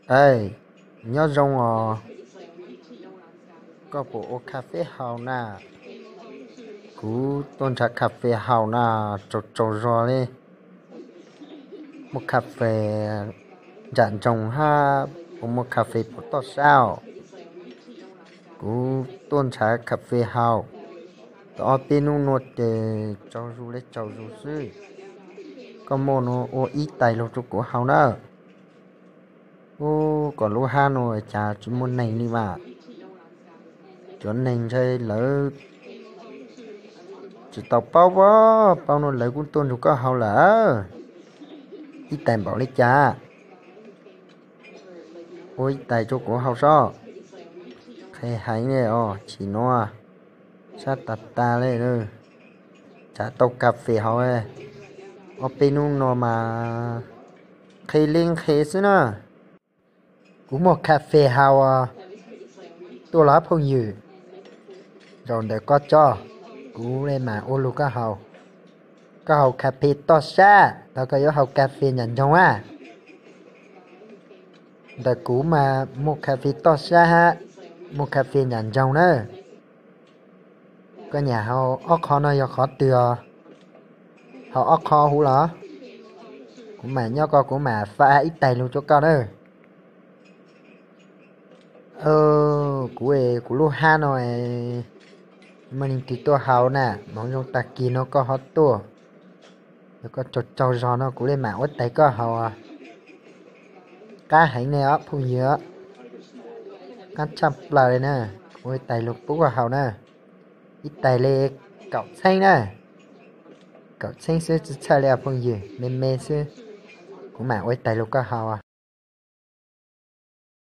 Aw, nyob zoo os. Koj puas ua kas fes haus na? Kuv tuaj nrhav kas fes haus na, tsaus tsaus zog li. Muaj kas fes nram nroog hab puas muaj kas fes puag toj sab os? Kuv tuaj nrhav kas fes haus tau ob peb hnub nuav ces tsaus zog le tsaus zog xwb. Koj muaj no ua ib tais lug rua kuv haus na. Ub, koj lub hab no cas tsis muaj neeg li mas. Cov neeg ntshai lawv tsis tau paub, paub no lawv kuj tuaj nrug koj haus lawm. Ib tais npaum li cas? Ua ib tais rua kuv haus sob. Qhe heev le os, chim no sab tas tas le. Tsav tau kas fes haus, ob peb hnub no mas qhe le qhe xwb na. Kuv muaj kas fes haus, tuaj los phooj ywg. Zaum ntawm koj tso, kuv le mas ua lug koj haus. Koj haus kas fes toj sab los koj yuav haus kas fes nram nroog a? Ntawm kuv mas muaj kas fes toj sab hab muaj kas fes nram nroog na. Koj nyam haus ob qho no yog qhov twg os? Haus ob qho huv los? Kuv mam nyob koj, kuv mam fa ib tais lug rua koj na. Kuv, kuv lub hab no muaj leej twg tuaj haus na? Hmoov zoo tag kis no koj ho tuaj, yog koj tsaug tsaug zog no kuv le mam ua ib tais koj haus. Qab heev ne os phooj ywg, qab tshaj plaws le na. Kuv ua ib tais lug pub koj haus na, ib tais le kaum txheeb na. Kaum txheeb xwb, txhawj txhawj le os phooj ywg, me me xwb. Kuv mam ua ib tais lug koj haus.